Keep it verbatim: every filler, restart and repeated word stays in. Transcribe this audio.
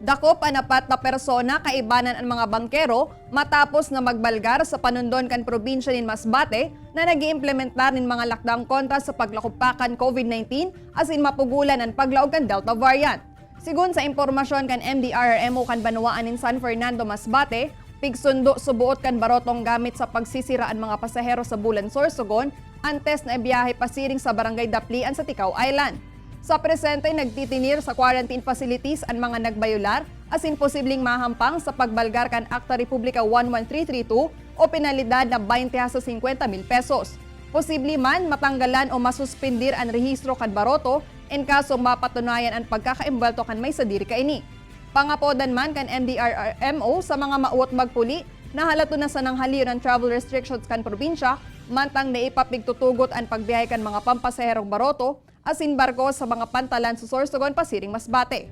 Dakop an apat na persona kaibanan an mga bangkero matapos na magbalgar sa panundon kan probinsya nin Masbate na nag-iimplementar nin mga lakdang kontra sa paglakopak kan COVID nineteen asin mapugulan an paglaog kan Delta variant. Sigon sa impormasyon kan M D R R M O kan banwaan nin San Fernando, Masbate, pigsundo suboot kan barotong gamit sa pagsisira an mga pasahero sa bulan Sorsogon antes na ibiyahe pasiring sa Barangay Daplian sa Ticao Island. Sa presente, nagtitinir sa quarantine facilities an mga nagbayolar asin posibleng mahampang sa pagbalgar kan Akta Republika one one three three two o penalidad na baynte hasta singkwenta mil pesos. Posible man matanggalan o masuspendir an rehistro kan baroto en kasong mapatunayan an pagkakaembwelto kan may sadiri kaini. Pangapodan man kan M D R R M O sa mga mawot magpuli na halaton na sanang halion an travel restrictions kan probinsya, mantang naipapigtutugot an pagbiyahe kan mga pampasaherong baroto asin barko sa mga pantalan sa Sorsogon pasiring Masbate.